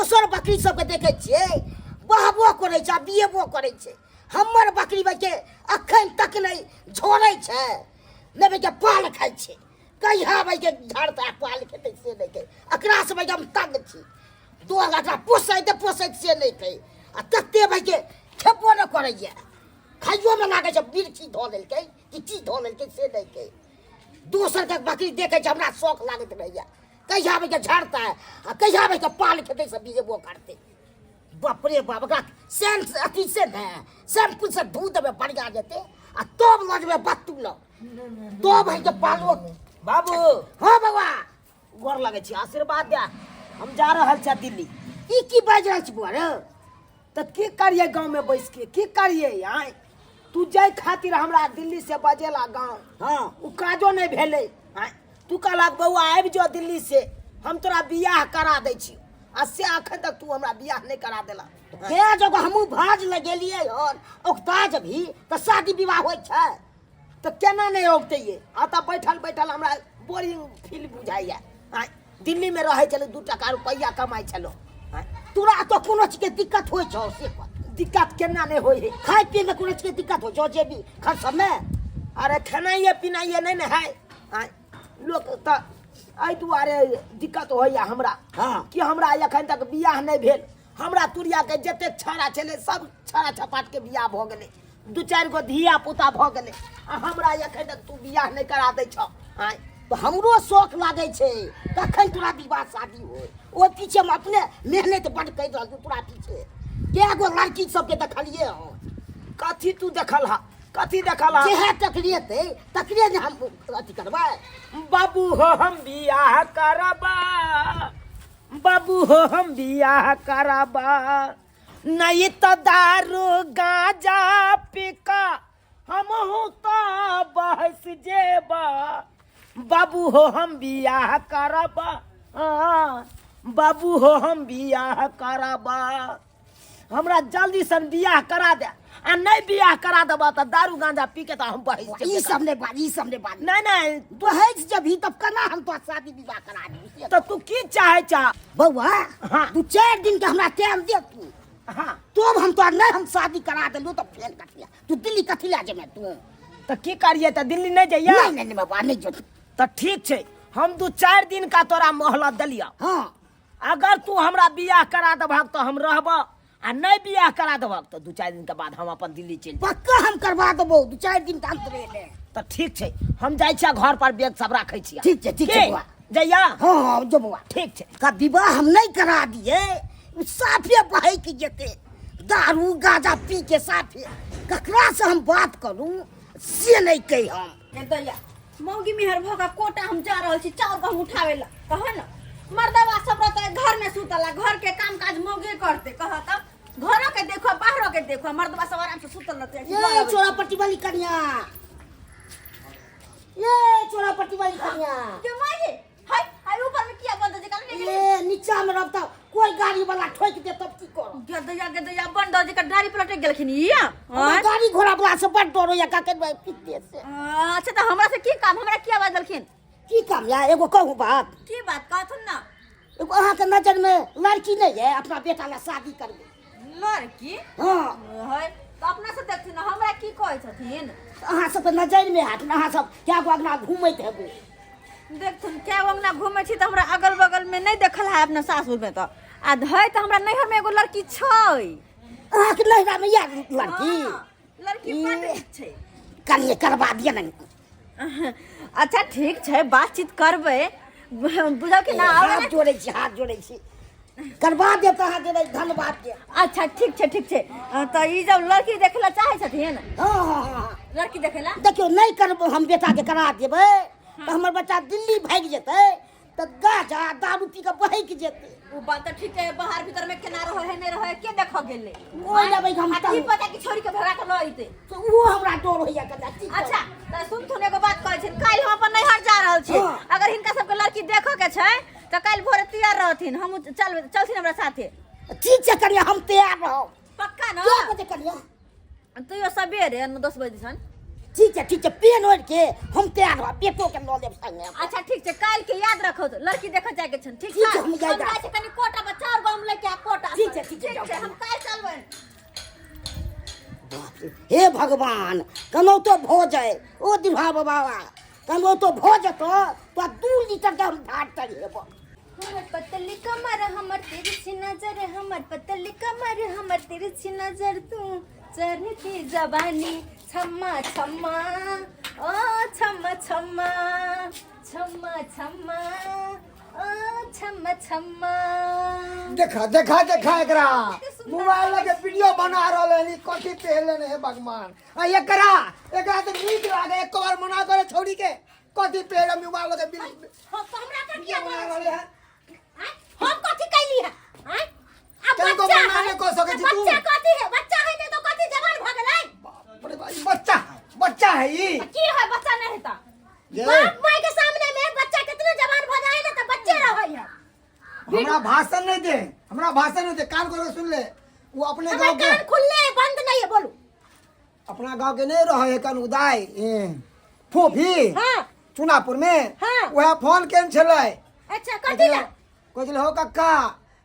दोसर बकरी सबके देखै छियै बहबो करै छै आ बियेबो करै छै हमर बकरी भाइके अखन तक नहि झोरै छै नहि भाइके पाल खाइ छै कहिया भाइके झड़तै आ पाल खेतै से नहि कहै एकरासँ भाइके हम तंग छी दो एकरा पोसैत पोसैत से नहि कहै आ तते भाइके खेबो नहि करैए खाइयोमे लागै छै बिरछी धऽ लेलकै कि की धऽ लेलकै से नहि कहै दोसरके बकरी देखै छै हमरा शौक लागैत रहैए कहिया आबैके झड़तै आ कहिया आबैके पाल खेतै से बिजेबो करतै बाप रे बाप ओकरा सेंस अथी से ने शैम्पू से धो देबै बढ़िया जेतै आ तब लऽ जेबै बत्तू लग तब है के पालो। बाबू। हाँ बाबा। गोर लगै छी, आशीर्वाद दे, हम जा रहल छी दिल्ली। ई की बाजि रहल छी बौआ रे? तऽ की करियै गाँवमे बैस के, की करियै? आँय, तू जाय खातिर हमरा दिल्ली से बजेला गाँव, ओ काजो नहि भेलै। आँय, तू कहलक बौआ आबि जो दिल्ली से, हम तोरा बियाह करा दै छी, आ से अखन तक तू हमरा बियाह नहि करा देला। हे जगह हमहूँ भाज लगेलियै हन, औगता जबही तऽ शादी विवाह होइ छै। तऽ केना नहि औगतै ये? आ तऽ बैठल बैठल हमरा बोरिंग फील बुझाइया। आँय, दिल्लीमे रहै छलै, 2 टका रुपैआ कमाइ छलहुँ। आँय, तोरा तऽ कोनो चीजके दिक्कत होइ छौ से कह? दिक्कत केना नहि होइ है? खाय पियैमे कोनो चीजके दिक्कत होइ छौ जेबी खर्च सबमे? अरे खेनाइए पिनाइए नहि ने है। आँय, लोक तऽ एहि दुआरे दिक्कत होइया हमरा कि हमरा एखन तक बियाह नहि भेल। हमरा तुरियाके जतेक छाड़ा छलै सब छाड़ा छपाटके बियाह भऽ गेलै, 2 4 गो धिया पुता भऽ गेलै, आ हमरा एखन तक तू बियाह नहि करा दै छह। आँय, तऽ हमरो शौक लागै छै कखन तोरा विवाह शादी होय, ओहि पीछे हम अपने मेहनत बड्ड करि रहल छी तोरा पीछे। कए गो लड़की सबके देखलियै हन। कथी तू देखल हा? कथी देखल हा? जेहे तकलिएतै तकरे ने हम अथी करबै। बाबू हो हम बियाह करबा, बाबू हो हम बियाह करबा, नहीं तो दारू गांजा पीका हमहू तो बहस जेबा। बाबू हो हम बियाह करबा, हाँ, बाबू हो हम बियाह करबा। हमरा जल्दी सन बियाह करा दे, आ नहीं बियाह करा देबा तऽ दारू गांजा पी के तऽ हम बहस जेबै। ई सब नहीं बात, ई सब नहीं बात। नहीं, नहीं। बहस जबही तब केना हम तोरा शादी विवाह करा दी? तऽ तू की चाहे छा? बौआ, 2-4 दिन के हमरा टाइम दे तू। तब हम तोरा नहीं हम शादी करा देलू तऽ फेर कथी लए? तू दिल्ली कथी लए जेबै तू? तऽ की करियै, तऽ दिल्ली नहीं जइया? नहीं, नहीं, नहीं बाबा, नहीं जो। तऽ ठीक छै, हम 2-4 दिन का तोरा मोहलत देलियौ। अगर तू हमरा बियाह करा देबहक तऽ हम रहबह, आ नहीं बियाह करा देबहक तऽ 2-4 दिन के बाद हम अपन दिल्ली चलि जायब। पक्का हम करवा देबौ 2-4 दिन के अंतरे में। तऽ ठीक छै, हम जाइ छियै घर पर, बैग सब राखै छियै। ठीक छै, ठीक छै की? बौआ। जइया? हाँ, हाँ, जो बौआ। ठीक छै। का विवाह हम नहीं करा दिए, उ साफे बहक जेतै, दारू गांजा पी के साफे। ककरा से हम बात करू से नहीं कही हम। ए दैया, मौगी मेहर भऽ कऽ कोटा हम जा रहल छी चाउर गहूम उठाबै लए, कह ने मर्दवा सब रहतै घर में सुतल, घर के काम काज मौगे करतै, कह तऽ घरो के देखो बाहरो के देखो, मर्दवा सब आराम से सुतल रहतै। ये चोरा पट्टी वाली कन्या, ये चोरा पट्टी वाली कन्या। के माई हाय हाय, ऊपर में किया बंद जे काल नहीं? ये नीचा में रहता कोई गाड़ी वाला ठोक दे तब की करब? गदैया गदैया बंद जे का गाड़ी पलट गेलखिन या? हमरा गाड़ी घोड़ा वाला से बड़ डर होइया, का के पीते से। अच्छा तऽ हमरा से की काम, हमरा किया बाजलखिन? की काम या, एगो कहू बात। की बात कहथुन ना? एगो अहाँ के नजर में लड़की नहीं है अपना बेटा ला शादी करबे? लड़की? हाँ। है तऽ अपना से देखथिन ना, हमरा की कहै छथिन? अहाँ सब के नजर में हाथ, अहाँ सब क्या गो अंगना घूमैत हेबै? देखथुन क्या गो अंगना घूमै छी तऽ हमरा अगल बगल में नहीं देखल है अपना सासुर में तऽ, आ है तऽ हमरा नैहर में एगो लड़की छै। अहाँ के नैहरा में या लड़की? हाँ, लड़की बड नीक छै। कनिए करवा दिअ ने। अच्छा ठीक छै, बातचीत करबै, बुझल कि ना? हाथ जोड़ै छी, हाथ जोड़ै छी, करवा देब तऽ अहाँ देबै धन्यवाद के। अच्छा ठीक छै, ठीक छै। तऽ ई जब लड़की देखै लए चाहै छथिन? हाँ, हाँ, हाँ, हाँ। लड़की देखै लए? देखियौ नहीं करबो हम बेटा के करा देबै तऽ हमर बच्चा दिल्ली भागि जेतै तऽ गाजा दारू पी कऽ बहकि जेतै। ओ बात तऽ ठीक है, बाहर भीतर में केना रहै है नहीं रहै है, के देखऽ गेलै? ओहि लेबै हम। आ की पता कि छोड़ी के भगा के लऽ अइतै। तऽ ओहो हमरा डर होइया कनिटा, की करू? अच्छा तऽ सुनथुन एगो बात कहै छियनि, काल्हि हम अपन नैहर जा रहल छी। अगर हिनका सबके लड़की देखऽ के छै तऽ काल्हि भोरे तैयार रहथिन, हम चल चलथिन हमरा साथे। ठीक छै कनिया, हम तैयार रहब। पक्का ना? कए बजे कनिया? तैयो सबेरे 9-10 बजे दिसन। ठीक छै, ठीक छै, पेन ओढ़ि के हम तैयार रहब, बेटो के लऽ लेब संगे। अच्छा ठीक छै, काल्हि के याद रखो, लड़की देखऽ जाय के छनि। ठीक ठीक छै? छै, हम हम जाय जाइ छी कनि कोटा पर चाउर गहूम लऽ के आब। रे, हे भगवान कनो तो भऽ जाए ओ दिभा बाबा कनो तो भऽ जेतो तो 2 लीटर के हम धार चढ़ेबो। हमर पतली कमर हमर तिरछी नजर, हमर पतली कमर हमर तिरछी नजर, तू चढ़ती जवानी छम्मा छम्मा ओ छम्मा छम्मा, छम्मा छम्मा ओ छम्मा छम्मा। देखा देखा देखा, एकरा मोबाइल लगे वीडियो बना रहल है। कथी पहले है भगवान? आ एकरा एकरा तो नीक लागे। एक बार मना करे छौड़ी के, कथी पहले मोबाइल लगे वीडियो हम तो हमरा पर किया बना बोलै रहल छी? है। आँय? हम कथी कैली है? आँय? आ तनिको बच्चा मना है नहि कऽ सकै छी तू। बच्चा कथी है? बच्चा है नहीं तो कथी, जवान भऽ गेलै? बाप रे बाप, ई बच्चा है, बच्चा है ई। की है, बच्चा नहीं हेता? ये बाप माय के सामने में बच्चा कितना जवान भऽ जाए ना तो बच्चे रहै है। हमरा भाषण नहीं दे, हमरा भाषण नहीं दे। कान खोल के सुन ले, वो अपने हमर गांव के कान खुलले है, बंद नहीं है, बोलू। अपना गांव के नहीं रहे है कन उदाय ए, फोफी। हाँ। चुनापुर में। हाँ। वह फोन केन छलै। अच्छा, कथी ला? कहै छलै, हो कक्का,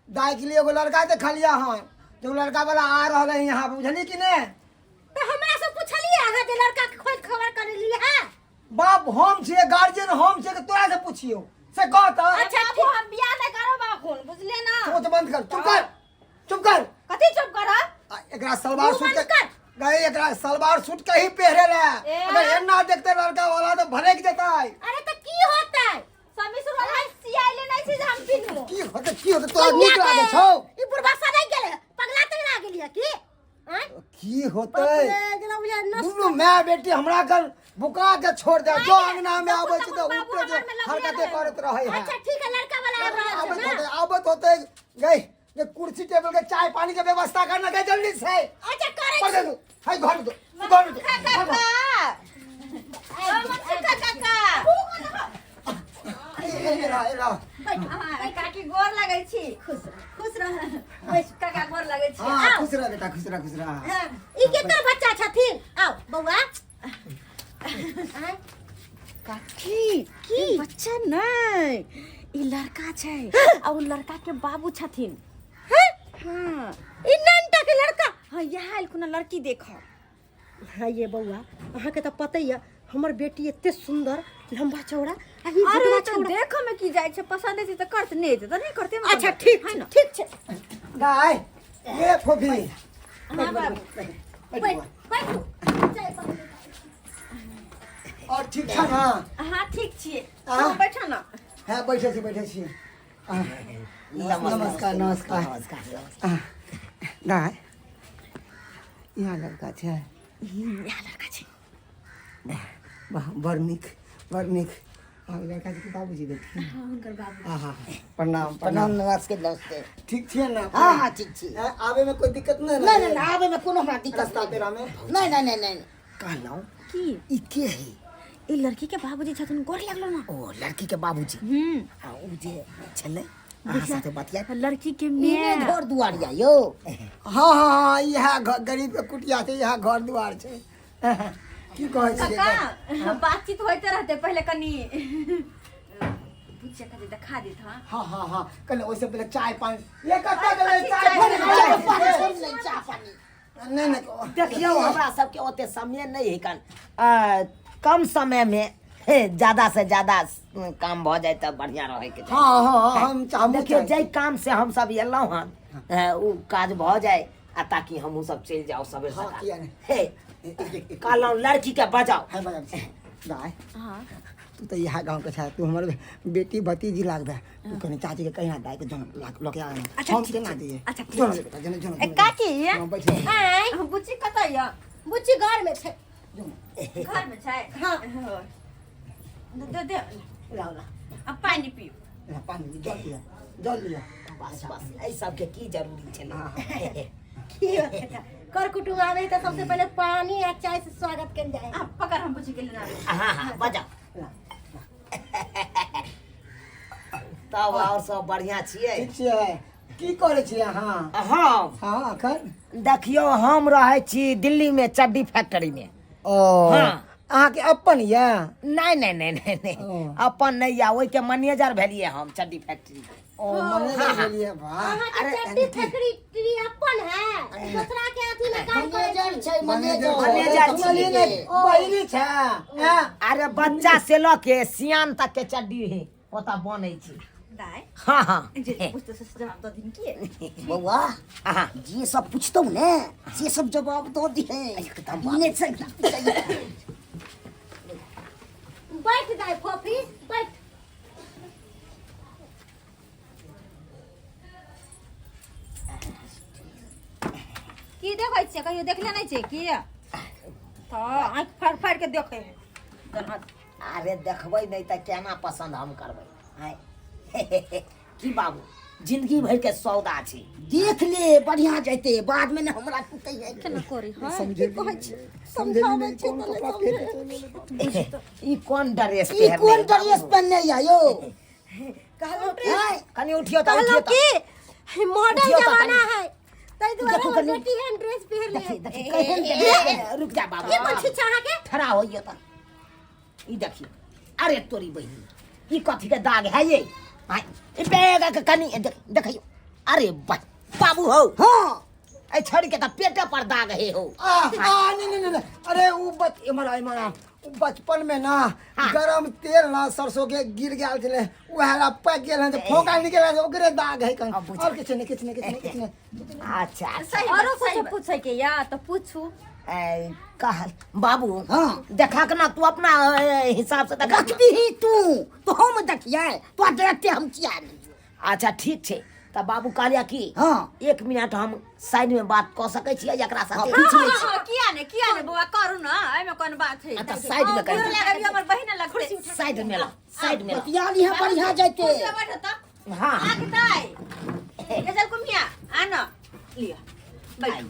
दाई के लिए एगो लड़का देखलिया हन, तो लड़का वाला आ रहल है यहाँ, बुझली कि ने? तो हमरा से पूछलिए अहाँ जे लड़का के खोज खबर करलिए है? बाप, हम छियै गार्जियन, हम छियै कि तोरा से पुछियो से कह तऽ। अच्छा बाबू, हम बियाह नहीं करब अखन, बुझलिए ना? सोच बंद कर, चुप कर, चुप कर। कथी चुप कर? आ, एकरा सलवार मुंह सूट बंद के कर। गए, एकरा सलवार सूट के ही पहिरे ला। ए। अगर एना देखते लड़का वाला तो भड़क जेतै। अरे तो की होता है? समी सुरवाला सियाइले नहीं छै जे हम पिन्हू। की होतै, की होतै? तोरा नीक लागे छौ? ई बुढ़बा सदै गेलै, पगला तगला गेलियै की? आँय? की होतै? बाप रे, जेना बुझाय नष्ट। दुनू माय बेटी हमरा कर बुका के छोड़ दे। जो अंगना में आबै छै तऽ बाबू उठे जे हमर में लगले हरकते रहै। करैत रहै है। अच्छा ठीक है, लड़का वाला आबि रहल आबैत छै होतै, ना? आबैत होतै। गई ये कुर्सी टेबल के चाय पानी के व्यवस्था करना गई जल्दी से। अच्छा, करै कर दे छी। तू हाय घर दो, घर दो। काका, ओ मनसुखा काका। ए रा ए रा। हाँ, काकी गोर लगै छी। खुश रह, खुश रह। बैस काका, गोर लगै छी। हां, खुश रह बेटा, खुश रह, खुश रह। हाँ, ई केकर बच्चा छथिन? आउ बौआ। आँय? काकी, की बच्चा नहीं, ई लड़का छै आ ओ लड़का के बाबू छथिन। हाँ? हाँ। ई ननटा के लड़का? हाँ, यहाँ एलखुन लड़की देख। हाँ ये बौआ, अहाँके तऽ पते यऽ हमर बेटी एते सुंदर, लंबा चौड़ा आ ई अरे भुटवा तो छौड़ा। देख में की जाइ छै, पसंद छै तऽ करते, नहीं तऽ नहीं करते। अच्छा ठीक है छै। ना? ठीक छै। गाय ये फोफी। हाँ बाबू। बैठ। बैठ, बैठू, चाय पानी। और ठीक छ ना? हाँ, ठीक छियै। हाँ। तू बैठो ना। हाँ, बैठे छी, बैठे छी। नमस्कार, नमस्कार। नमस्कार। गाय, यहाँ लड़का छै? यहाँ लड़का छै। वाह, बड़ नीक, बड़ नीक। आ लड़का के बाबूजी भेलखिन? हाँ, हुनकर बाबू। हाँ हाँ, प्रणाम। प्रणाम। प्रणाम। नमस्ते, नमस्ते। ठीक छियै ना? हाँ हाँ, ठीक छी। आबे में कोई दिक्कत नहीं? नहीं नहीं नहीं, आबे में कोनो हमरा दिक्कत रास्ता नहीं। पेरा में? नहीं नहीं नहीं नहीं। कहलहुँ की? ई के है? ई लड़की के बाबूजी छथिन, गोर लागलो ना। ओ लड़की के बाबूजी? हम्म। आ उ जे छलै अहाँ साथे बतिया लड़की के इने माय। घर दुआर या यौ? हाँ हाँ हाँ, इएह गरीब के कुटिया छै, इएह घर दुआर छै। की कहै छियै? काका, बातचीत होते रहते, पहले कनी बुच्चा के देखा देत। हाँ। हाँ हाँ हाँ, कल ओइसे पहिले चाय पानी ये कत्ता गेलै? चाय चाय पानी? चाय चाय पानी पानी। छोड़ि लै, चाय पानी। नहीं नहीं। देखियौ, हमरा सबके ओते समय नहि है कन, कम समय में हे, ज्यादा से ज्यादा काम भऽ जाय तऽ बढ़िया रहै के चाही। हाँ हाँ हाँ, हम चाहबो देखियौ, चाहै जाहि काम से हम सब एलहुँ हन, उ काज भऽ जाय आ ताकि हमहूँ सब चलि जाउ सबेर हाँ, सकाल। किया नहि। हे, कहलहुँ लड़की के बजाउ। है बजाबै छी। दाय, हाँ। तू तऽ इएह गाँव के छै, तू हमर बेटी भतीजी लागबे। तू कनी चाची के कहिना दाय के जन लऽ के आ। अच्छा, हम ठीक केना छै। दियै? अच्छा, ठीक जो छै। बेटा, जो जो। ए काकी। हाँ, बैठ। आँय? बुच्ची कतऽ यऽ? बुच्ची घर में छै। घर में छै? हाँ। दे दे। लाउ ला। अब पानी पियो। ला, पानी जल लिअ, जल लिअ। बस बस, एहि सबके की जरूरी छलै? की होतै तऽ, कर कुटुम आबै तऽ सबसे पहिले पानी आ चाय से स्वागत कयल जाय। आ पकड़, हम बुच्ची के लेना आबै छी। हाँ हाँ, बजाउ तब। आओर सब बढ़िया छियै? ठीक छियै। की करै छियै अहाँ? हम? हाँ, अखन। देखियौ, हम रहै छी दिल्ली में चड्डी फैक्ट्री में। ओ। हाँ। अहाँके अपन यऽ? नहीं नहीं नहीं नहीं नहीं। ओ। अपन नहीं या, ओहिके मैनेजर भेलियै हम चड्डी फैक्ट्री के। ओ, मैनेजर भेलियै, वाह। अहाँके अरे, चड्डी फैक्ट्री अपन है, दूसरा के अथी? अथी में काम करै मैनेजर छै मैनेजर मैनेजर सुनलियै ने बहिनी छै हैं? अरे बच्चा से लऽ के सियान तक के चड्डी है ओतऽ बनै छै। दाय हाँ हाँ जे पूछते से जवाब दऽ दिन की बौआ हाँ जे सब पूछतौ ने से सब जवाब दऽ दिहे एकदम। ने छै। बैठ दाय फोफी बैठ। की देखै छियै? कहियो देखले नहि छियै की? तऽ आँखि फाड़ि फाड़ि के देखै है। अरे देखबै नहि तऽ केना पसन्द हम करबै? आँय की बाबू, जिंदगी भरि के सौदा छै। देख ले बढ़िया जैते, बाद में ने हमरा टूटे है। केना करी? हाँ, समझे की कहै छी? समझेली समझाबै नहि छै कोन तऽ नहि कपड़ा समझै। पहिरके चलि एलै बाप। ई कोन ड्रेस ई पहिरने कोन है बाबू? ड्रेस पहनने या यौ? कहलहुँ आँय, कनि उठियो तऽ, कहलहुँ उठियो तऽ। की मॉडर्न उठियो तऽ जमाना कनि। है, ताहि दुआरे देखू हमर कनि। बेटी एहन ड्रेस पहिर ले। देखी देखी केहन ड्रेस। रुक जा बाबू। की कोन छी अहाँके? खड़ा होइए तऽ ई देखियो। अरे तोरी बहिनी, ई कथी के दाग है ये? आँय, ई बैग के कनि देखियो। अरे बाबू हो। हाँ ए छड़ी के तऽ पेटे पर दाग है हो। आ आ नहीं नहीं नहीं, अरे उ बच इमर आ, इमर आ। उ बचपन में ना गरम तेल ना सरसों के गिर गेल छले, उहे ला पक गेल हन, फोका निकल गेल, ओकरे दाग है कन। अब बुझ। और किछु नहीं, किछु नहीं, किछु नहीं, किछु नहीं। अच्छा अच्छा। सही औरो बात, सही कुछो बात। पूछे के या तऽ पूछू। ए, कह बाबू। हाँ। देखा के ना तू अपना हिसाब से देखा। रखबी तू तो हम देखिए तो देखते हम किया नहीं। अच्छा ठीक छै। तऽ बाबू कहलिया कि हाँ। एक मिनट हम साइड में बात कऽ सकै छियै एकरा साथे? पूछ लै छी। हाँ, किया ने, किया ने बौआ, करू ना, एहिमे कोन बात है? अच्छा, साइड में कर। गोर लागब, हमर बहिन लगतै। साइड में ला, साइड में ला। बतिया ली है बढ़िया जैते। कुर्सी पर बैठो तऽ। हाँ। आके दाइ गजल कुमिया आ न लिअ, बैठ।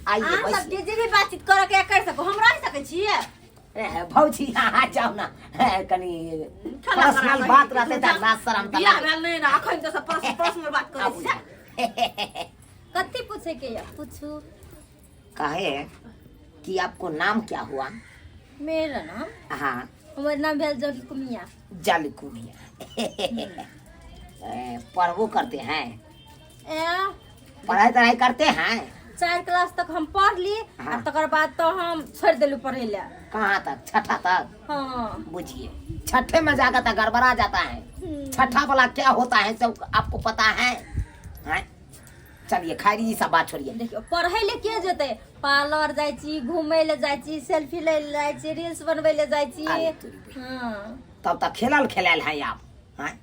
आइए। अहाँ सब बैसिए। जे जे भी बातचीत करऽ के कर सको, हम रहि सकै छियै? ए, भौजी अहाँ जाउ ना, ए, कनि खाना पर्सनल खराब बात करी। रहतै तऽ लाज शरम तऽ बियाह लागै। भेल नहि ने अखन तऽ सब पर्सनल बात करै आबू। छी। कथी पूछे के या पूछू। कहे कि आपको नाम क्या हुआ? मेरा नाम? हाँ। हमर नाम भेल जलकुमिया। जलकुमिया। ए, पढ़बो करते हैं? ए, पढ़ाई तढ़ाई करते हैं? 4 क्लास तक हम पढ़ ली। हाँ। आ तकर बाद तो हम छोड़ देलू पढ़े ला। कहाँ तक? छठा तक? हाँ। बुझिए, छठे में जाकर तो गड़बड़ा जाता है। छठा वाला क्या होता है सब आपको पता है, हैं? चलिए खैर, ई सब बात छोड़िए। देखियो, पढ़े ले के जेतै? पार्लर जाइ छी, घूमे ले जाइ छी, सेल्फी लै ले जाइ छी, रील्स बनबै ले जाइ छी। अरे तोरी बहिन। हाँ। तब तक खेलल खेलायल है आप, हैं?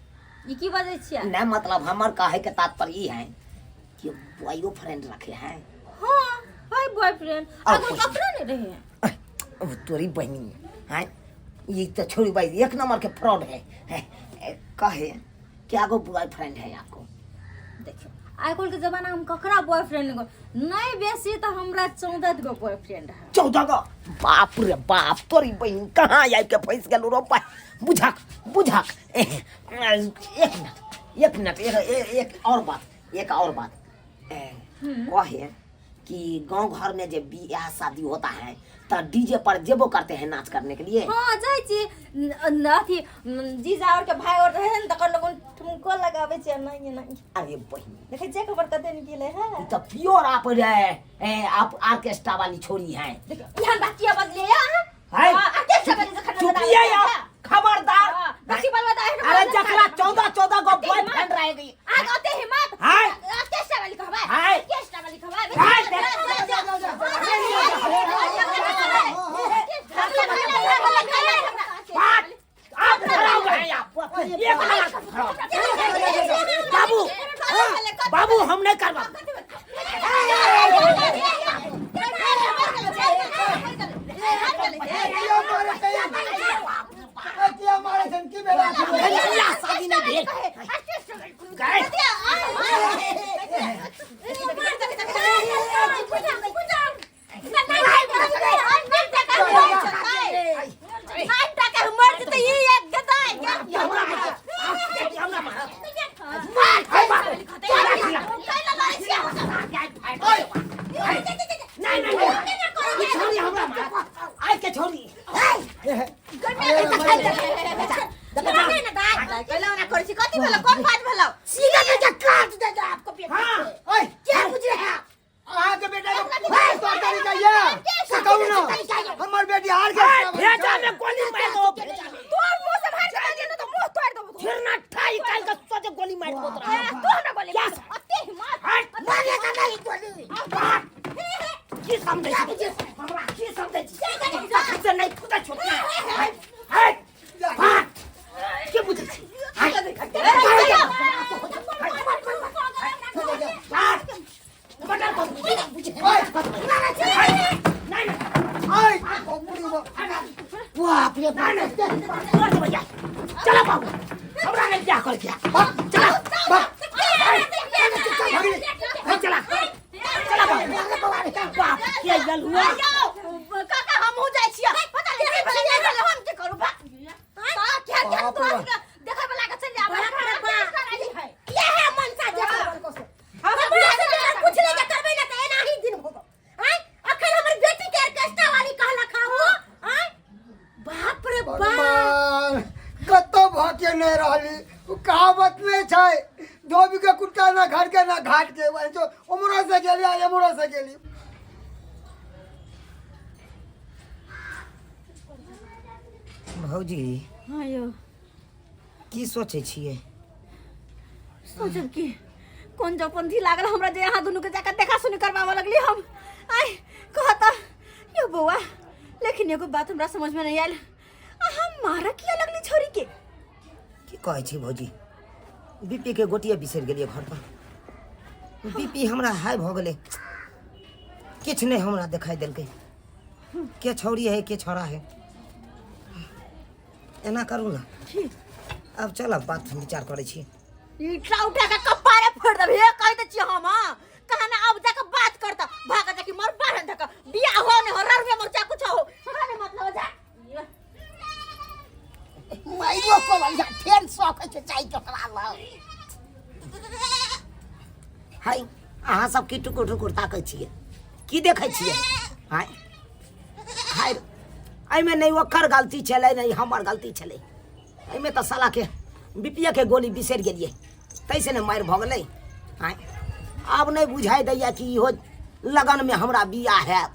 ई की बजै छियै? नहीं, मतलब हमर कहे के तात्पर्य ई है कि बॉयो फ्रेंड रखे हैं? हाँ, है बॉयफ्रेंड। और अगर कुछ? कपड़ा नहीं रहे हैं। अब तोरी बहनी है, ये तो छोड़ी भाई, एक नंबर के फ्रॉड है, है। कहे क्या गो बॉयफ्रेंड है आपको? देखियो, आइ काल्हि के जमाना हम ककरा बॉयफ्रेंड नहीं, बेसी तो हमरा 14 गो बॉयफ्रेंड है। 14 गो? बाप रे बाप, तोरी बहन कहाँ आबि के फंसि गेलू रो बा। बुझक बुझक, एक मिनट, एक मिनट, एक, एक, एक और बात, एक और बात। कहे कि गांव घर में जब बियाह शादी होता है तो डीजे पर जेबो करते हैं नाच करने के लिए? हाँ, जाइ छी। अथी जीजा और के भाई और रहे ने, तकर लोगन ठुमको लगाबै छै नहीं नहीं। अरे बहन, देखै छियै खबर कते निकले है। ई तो प्योर आप रे, आप ऑर्केस्ट्रा वाली छोरी हैं। देखियो, एहन बात किया बजलियै अहाँ? है? हाँ, ऑर्केस्ट्रा वाली जखन नजर आबै चुपिए छै। आप, खबरदार। हाँ, बेसी बलवा तऽ एहन अरे बात जकरा नहि। 14 14 गो अते हिम्मत। बॉयफ्रेंड रह गई। आग ओते हिम्मत। हाय। ऑर्केस्ट्रा वाली कहबै? हाय। ऑर्केस्ट्रा वाली कहबै? हाय, बात आप खराब हैं आप, एक नंबर के खराब। बाबू बाबू, हम नहीं करवा। किया मारे छै? ए, किया मारे छै? की भेल? बियाह शादी नहीं भेल गए। हमरा मार, हमरा मार, मार मार। नहीं नहीं नहीं, ई छोरी हमरा मार, आइ के छोरी। कथी भेलो? कोन बात भेलो? सीधा दे जा, काट दे जा आपको पेट। हाँ। ओए, क्या बाप रे बाप। चला भैया, चला बाबू, हमरा नहीं बियाह कर किया। चला बाप चला चला बाबू। बाप के जलुआ। काका, हमहूँ जाइ छियै, पता नहि की भेलै, नहि भेलै, हम की करू? बा का क्या क्या बाप रे तोरा बाप। देखै वाला के चलि आबै। बाप रे बाप। इएह मनसा जे करबो से हम हमरा से अगर कुछ नहीं करबै ना त एना ही दिन होबो। आय अखन हमर बेटी के ऑर्केस्ट्रा वाली कहलक हां हो। आय बाप रे बाप। भगवान, कतौ भके नहि रहली। ओ कहावत नहि छै, धोबी के कुत्ता ना घर के ना घाट के, वही जो उम्हरो से गेली आ एम्हरो से गेली। भौजी। हाँ यौ। की सोचै छियै? सोचब की, कोन जपंथी लागल हमरा जे अहाँ दुनू के जाकर देखा सुनी करवाबऽ लगली हम। आइ कहता यो बौआ, लेकिन एगो बात हमरा समझ में नहीं आयल, अहाँ मारऽ किया लगली छोरी के? की कहै छी भौजी, बीपी के गोटिए बिसरि गेलियै घर पर। बीपी हमरा हाई भऽ गेलै, किछु नहि हमरा देखाइ देलकै, के छौड़ी है के छौड़ा है। एना करू ने, आब चलब, बात विचार करै छी। ईटा उठा के कपारे फोड़ देब हे, कह दै छी हम। हाँ कहा ना, अब जाके बात करता, भाग जाके मर बाहर धक बियाह हो ने हो, ररुए मर जा, कुछ हो, हमरा नहीं मतलब, जा। माइरो को भैया फेर शौक छै चाय के हमरा लग। हाय, अहाँ सब की टुकुर टुकुर ताकै छियै? की देखै छियै? हाय हाय, एहिमे नहि ओकर गलती छलै, नहि हमर गलती छलै। एहिमे तऽ सालाके बीपीए के गोली बिसरि गेलियै, ताहिसँ ने मारि भऽ गेलै। आँय, आब नहि बुझाइ दैए कि इहो लगनमे हमरा बियाह हैत।